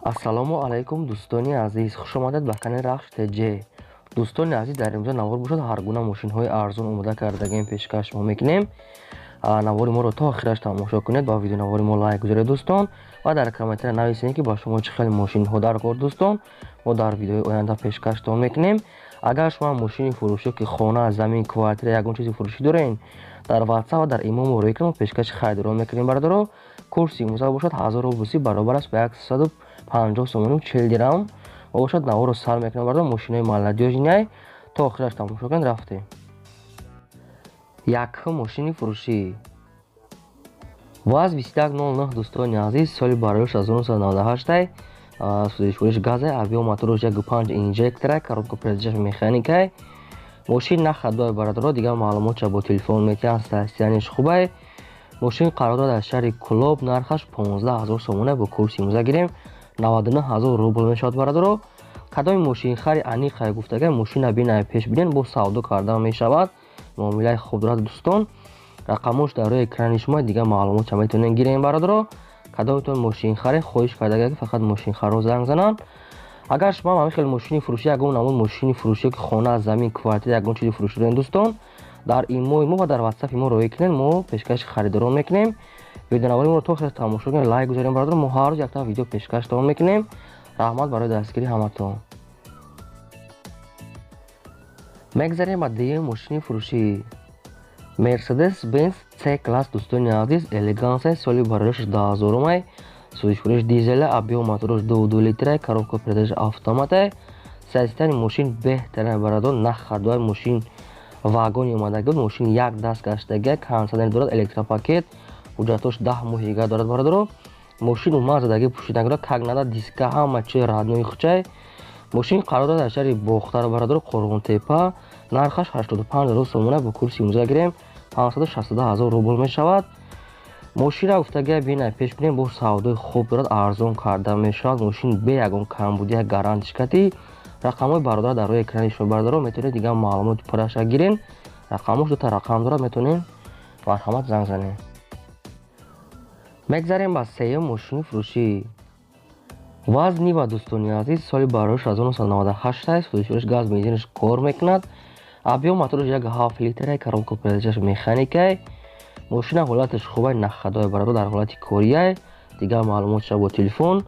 Ассалому алайкум, дӯстони азиз, хуш омадед ба канали Рахш ТЖ. Дӯстони азиз, дар имрӯза навор бошад, ҳар гуна мошинҳои арзон омода кардагем пешкаш мо мекунем. Навори моро то охираш тамошо кунед, ба видеонавори мо лайк гузоред, дӯстон, ва дар комментария нависед, ки ба шумо чӣ хел мошинҳо дар кор, дӯстон, мо дар видеои оянда пешкаштон мекунем. Агар шумо мошини фурӯшӣ, ки хона, замин, квартира, ягон чизи фурӯшӣ доред, дар WhatsApp ва дар имо муроҷиат кунед, мо пешкаши харидорон мекунем. Бародаро, курси имрӯза бошад 1000 рубл баробар аст ба 150 сомонӣ 40 дирам. Ва бошад, наворро сар мекунем, бародаро, мошинои молодёжный то охираш тамошо кунед. Рафтем. Якум мошини фурӯшӣ ВАЗ 2109, дӯстони азиз, соли барояш 1998, сӯзишвориш газай, объём мотораш 1.5 инжектора, коробка передач механикай. Мошин на ходовой, бародаро, дигар маълумотша бо телефон метиҳанд, состояние ш хубай. Мошин қарор дорад дар шаҳри Кулоб, нархаш 15 000 сомона, бо курси имрӯза гирем 99 000 рубл мешавад, бародаро. Кадоми мошинхари аниқай гуфтагай, мошина бинай, пеш бинен, бо савдо кардан мешавад, муомилаи хуб дорад, дӯстон. Рақамош дар рӯи экрани шумо, дигар маълумотша метавонед гирем, бародаро. Кадомитон мошинхаре, хоҳиш кардагай, ки фақат мошинхаро занг зананд. Агар шумо ҳам ҳамин хел мошини фурӯшӣ, ягон намуд мошини фурӯшӣ, ки хона, замин, квартира, ягон чизи фурӯшӣ доред, дӯстон, дар имои мо ва дар ватсапи мо роҳӣ кунед, мо пешкаши харидорон мекунем. Видеонавори моро то охир тамошо кунед, лайк гузорем, бародаро, мо ҳар рӯз якта видео пешкаштон мекунем. Раҳмат барои дастгирии ҳаматон. Мегзарем ба дуюми мошини фурӯшӣ. Мерседес Бенз С класс, дӯстони азиз, элегансай, соли барояш 2000-умай, сӯзишвориш дизеля, объём мотораш 2.2 литрай, коробка передач автоматай. Состояние мошин беҳтарин, бародар, на ходовой, мошин вагони омадагӣ буд, мошин як даст гаштагия, кондитсионер дорад, электропакет, ҳуҷҷатош 10 моҳи дигар дорад, бародаро. Мошин умуман задагӣ пӯшида, как надо, диска ҳама чиз родной хучай. Мошин қарор дорад дар шаҳри Бохтар, бародаро, Қорғонтепа, нархаш 85 000 сомона, бо курси имрӯза гирем 562 000 рубл мешавад. Мошинра гуфтагия, бинай, пеш бинем, бо савдои хуб дорад, арзон карда мешавад. Мошин бе ягон камбудия, гарантиш кати. Рақамҳои бародар дар рӯи экрани шумо, бародаро, метавонед дигар маълумоти пурраша гирен. Рақамош дута рақам дорад, метавонед марҳамат занг занед. Мегзарем ба сеюм мошини фурӯшӣ. ВАЗ Нива, дӯстони азиз, соли барояш 1998, сӯзишвориш газ, бензинаш кор мекунад, объём мотораш 1.7 литрай, коробка передач механикай. Мошина ҳолаташ хубай, на ходовой, бародар, дар ҳолати корияй. Дигар маълумотша бо телефон.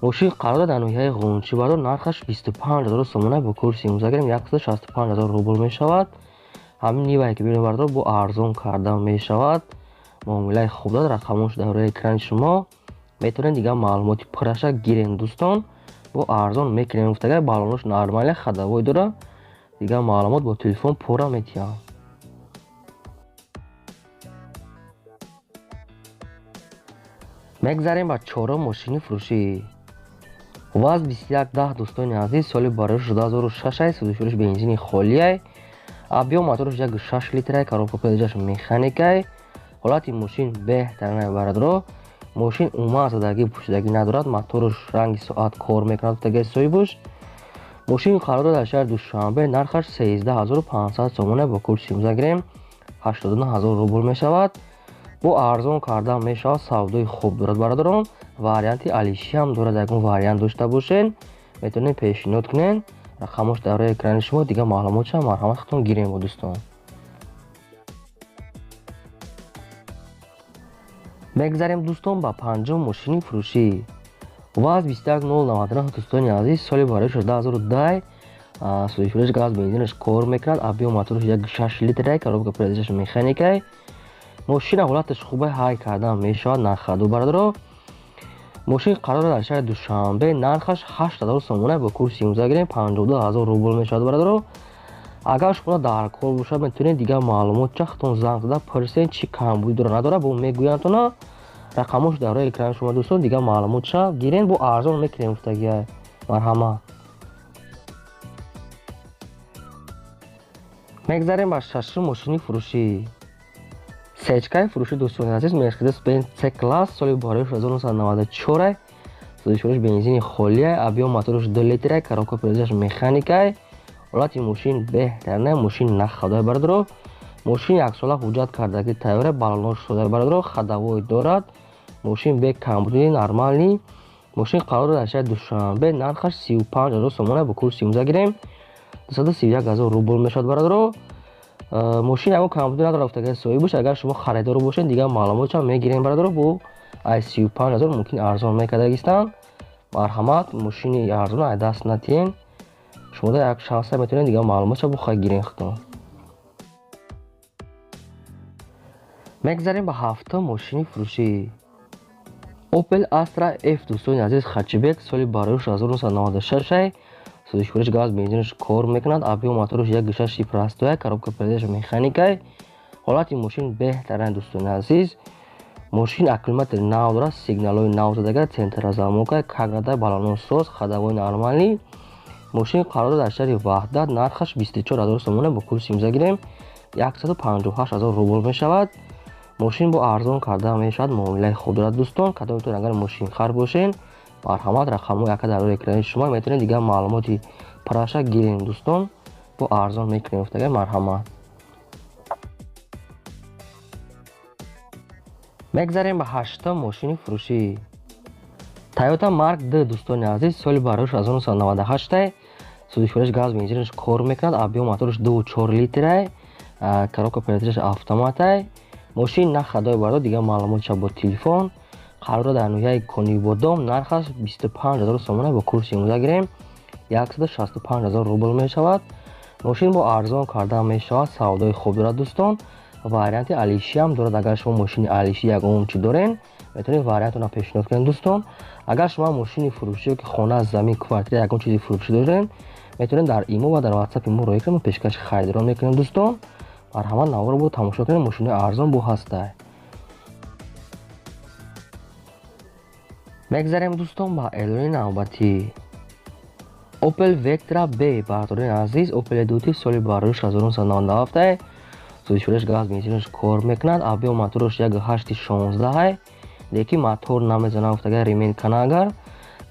Мошин қарор дорад дар ноҳияи Ғунчӣ, бародар, нархаш 25 000 сомона, бо курси имрӯза гирем 165 000 рубл мешавад. Ҳамин Нивае ки бинед, бародар, бо арзон карда мешавад, муомилаи хуб дорад. Рақамош дар рӯи экрани шумо, метавонед дигар маълумоти пурраша гирем, дӯстон. Бо арзон мекунем гуфтагай, баллонош нормале, ходовой дорад, дигар маълумот бо телефон пурра метиҳам. Мегзарем ба чорум мошини фурӯшӣ. ВАЗ 2110, дӯстони азиз, соли барояш 2006, сӯзишвориш бензини холиай, объём мотораш 1.6 литрай, коробка передач механикай. Ҳолати мошин беҳтаринай, бародаро. Мошин умуман задагӣ пӯшидагӣ надорад, мотораш ранги соат кор мекунад, гуфтагай соҳибаш. Мошин қарор дорад дар шаҳри Душанбе, нархаш 13 500 сомона, бо курси имрӯза гирем 89 000 рубл мешавад. Бо арзон кардан мешавад, савдои хуб дорад, бародарон. Варианти алишӣ ҳам дорад, ягон вариант дошта бошед, метавонед пешниҳод кунед. Рақамош дар рӯи экрани шумо, дигар маълумотша марҳамат худтон гирем, дӯстон. Мегзарем, дӯстон, ба панҷум мошини фурӯшӣ. ВАЗ 21099, дӯстони азиз, соли барояш 2010, сӯзишвориш газ, бензинаш кор мекунад, объём мотораш 1.6 литрай, коробка передач механикай. Мошина ҳолаташ хубай, ҳай кардан мешавад, на ходу, бародаро. Мошин қарор дорад дар шаҳри Душанбе, нархаш 8000 сомона, бо курси имрӯза гирем 52 000 рубл мешавад, бародаро. Агар шумо дар кор бошад, метавонед дигар маълумот чахтон занг зада пурсед, чӣ камбудӣ дорад, надорад, бо мегӯяндтона. Рақамош дар рӯи экрани шумо, дӯстон, дигар маълумотша гирен, бо арзон мекунем гуфтагиай, марҳамат. Мегзарем ба шашум мошини фурӯшӣ. Сечкаи фурӯшӣ, дӯстони азиз, Мерседес Бенз С класс, соли барояш 1994, сӯзишвориш бензини холиай, объём мотораш 2 литрай, коробка передач механикай. Ҳолати мошин беҳтарина, мошин на ходовой, бародаро. Мошин яксола ҳуҷҷат кардагӣ тайёра, баллонош шуда, бародаро, ходовой дорад. Мошин бе камбудӣ, нормальный. Мошин қарор дорад дар шаҳри Душанбе, нархаш 35 ҳазор сомона, бо курси имрӯза гирем 231 ҳазор рубл мешавад бародаро. Мошин ягон камбудӣ надорад гуфтагиай соҳибаш. Агар шумо харидор бошед, дигар маълумотшам мегирем бародаро. Бо ай 35 ҳазор мумкин арзон мекардагистанд. Марҳамат, мошини арзон ай даст натиҳен. Шумо дар як шанса метавонед дигар маълумотша бухай гирен худтон. Мегзарем ба ҳафтум мошини фурӯшӣ. Opel Astra F дӯстони азиз, хатчбек, соли барояш 1996, сӯзишвориш газ, бензинаш кор мекунад, объём мотораш 1.6 простой, коробка передач механикай. Ҳолати мошин беҳтарин дӯстони азиз. Мошин аккумулятори нав дорад, сигналҳои нав задага, центрозамокай, каграда, балоносоз, ходовой нормалӣ. Мошин қарор дорад дар шаҳри Ваҳдат, нархаш 24 ҳазор сомона, бо курси имрӯза гирем 158 ҳазор рубл мешавад. Мошин бо арзон карда мешавад, муомилаи хуб дорад дӯстон. Кадомтон агар мошинхар бошен, марҳамат, рақамҳои ака дар рӯи экрани шумо, метавонед дигар маълумоти праша гирем дӯстон, бо арзон мекунем гуфтага, марҳамат. Мегзарем ба ҳаштум мошини фурӯшӣ. Toyota Mark II дӯстони азиз, соли барояш 1998, сӯзишвориш газ, бензинаш кор мекунад, объём мотораш 2.4 литрай, коробка передачаш автоматай. Мошин на хадой бардор, дигар маълумотша бо телефон. Қарор дар ноҳияи Конибодом, нархаш 25 ҳазор сомона, бо курси имрӯза гирем 165 ҳазор рубл мешавад. Мошин бо арзон карда мешавад, савдои хуб дорад дӯстон. Варианти алишиам дорад. Агар шумо мошини алиши ягон чи дорен, метавонед вариантона пешниҳод кунед дӯстон. Агар шумо мошини фурӯшӣ ёки хона, замин, квартира, ягон чизи фурӯшӣ дорен, метавонед дар имо ва дар ватсапи мо роҳӣ кунед, мо пешкаши харидорон мекунем дӯстон. Марҳамат, наворо бо тамошо кунед, мошинои арзон бо ҳастай. Мегзарем дӯстон ба эълони навбатӣ. Opel Vectra B бародарони азиз, Opel 2 соли барояш 1997, сӯзишвориш газ, бензинаш кор мекунад, объём мотораш 1.8 16, лекин мотор намезанад гуфтага, ремень кана агар.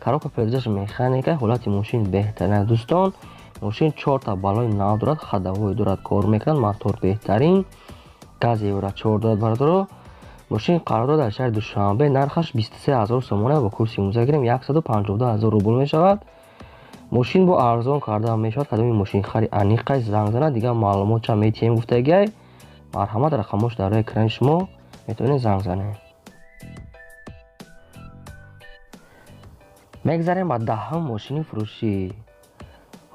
Коробка передач механика, ҳолати мошин беҳтарин дӯстон. Мошин 4та балони нав дорад, ходовой дорад, кор мекунад, мотор беҳтарин, газ евро 4 дорад бародаро. Мошин қарор дорад дар шаҳри Душанбе, нархаш 23 ҳазор сомона, бо курси имрӯза гирем 152 ҳазор рубл мешавад. Мошин бо арзон карда мешавад. Кадоми мошинхари аниқай занг занад, дигар маълумотша метиҳем гуфтагиай. Марҳамат, рақамҳош дар рӯи экрани шумо, метавонед занг занед. Мегзарем ба даҳум мошини фурӯшӣ.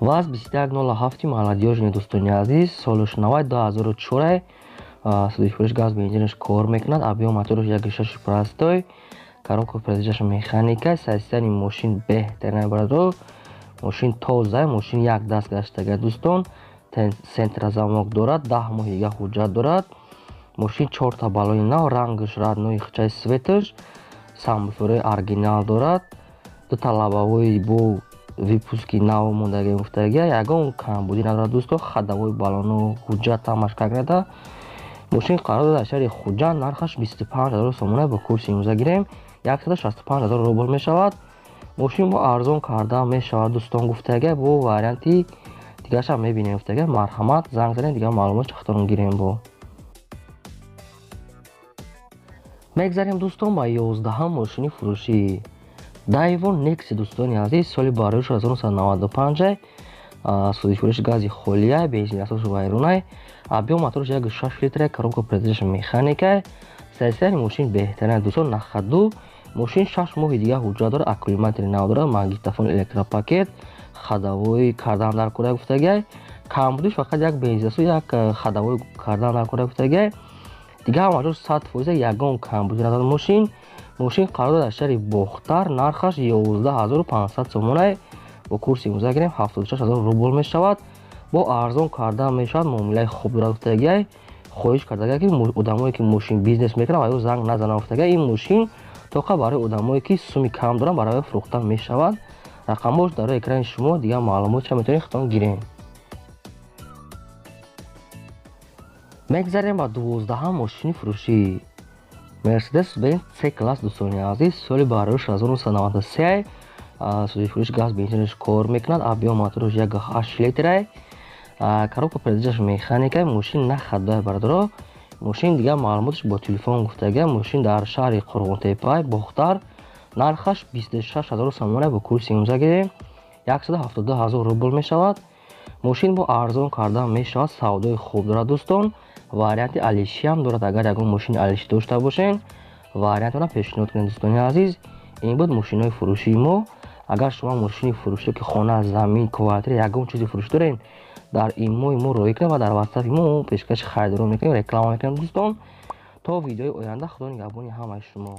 ВАЗ 2107 молодёжный дӯстони азиз, солаш навай 2004, сӯзишвориш газ, бензинаш кор мекунад, объём мотораш 1.6 простой, коробка передачаш механика, состояние мошин беҳтарин бародаро. Мошин тоза, мошин як даст гаштага дӯстон, центрозамок дорад, 10 моҳи дига ҳуҷҷат дорад. Мошин 4та балони нав, рангаш родной хчаи светаш, самбуферҳои оригинал дорад, дута лабавои бо выпуски нав мондагӣ гуфтагия, ягон камбудӣ надорад дӯстон, ходовой балону ҳуҷҷат ҳамаш как. Мошин қарор дорад дар шаҳри Хуҷанд, нархаш 25 ҳазор сомона, бо курси имрӯза гирем 165 ҳазор рубл мешавад. Мошин бо арзон карда мешавад дӯстон гуфтага, бо варианти дигарашам мебинем гуфтага. Марҳамат, занг занед, дигар маълумот чахтон гирем бо. Мегзарем дӯстон ба 11-ҳам мошини фурӯшӣ. Daewoo Nexia дӯстони азиз, соли барояш 1995, сӯзишвориш гази холия, бензин асосу вайронай, объём мотораш 1.6 литра, коробка передач механика, состояние мошин беҳтарин дӯстон, на ходу. Мошин 6 моҳи дига ҳуҷҷат дорад, аккумулятори нав дорад, магнитофон, электропакет, ходовой кардан дар кора гуфтагиай. Камбудиш фақат як бензинасу як ходовой кардан дар кора гуфтагиай. Дигар ҳама ҷо 100% ягон камбудӣ надорад мошин. Мошин қарор дорад дар шаҳри Бохтар, нархаш 11500 сомонай, бо курси имрӯза гирем 76 ҳазор рубл мешавад. Бо арзон карда мешавад, муомилаи хуб дорад гуфтагиай. Хоҳиш кардагиай ки одамое ки мошин бизнес мекунанд, ва ё занг назананд гуфтагиай. Ин мошин тоқа барои одамое ки суми кам доранд барои фурӯхта мешавад. Рақамҳош дар рӯи экрани шумо, дигар маълумотша метавонед худтон гирем. Мегзарем ба 12-ҳам мошини фурӯшӣ. Mercedes-Benz C-класс дӯстони азиз, соли барояш 1993, сӯзишвориш газ, бензинаш кор мекунад, объём мотораш 1.8 литрай, коробка передачаш механика, мошин на ходовой бародаро. Мошин дигар маълумоташ бо телефон гуфтага. Мошин дар шаҳри Қурғонтепа, Бохтар, Нархаш 26 000 сомона, бо курси имрӯза гирем 172 000 рубл мешавад. Мошин бо арзон карда мешавад, савдои хуб дорад дӯстон. Варианти алишиам дорад. Агар ягон мошини алишӣ дошта бошен, вариантона пешниҳод кунед дӯстони азиз. Ин буд мошинҳои фурӯшии мо. Агар шумо мошини фурӯшӣ, ки хона, замин, квартира, ягон чизи фурӯшӣ доред, дар имои мо роӣ кунед ва дар ватсапи мо пешкаши харидорон мекунем, реклама мекунем дӯстон. То видеои оянда, худо нигаҳбони ҳамаи шумо.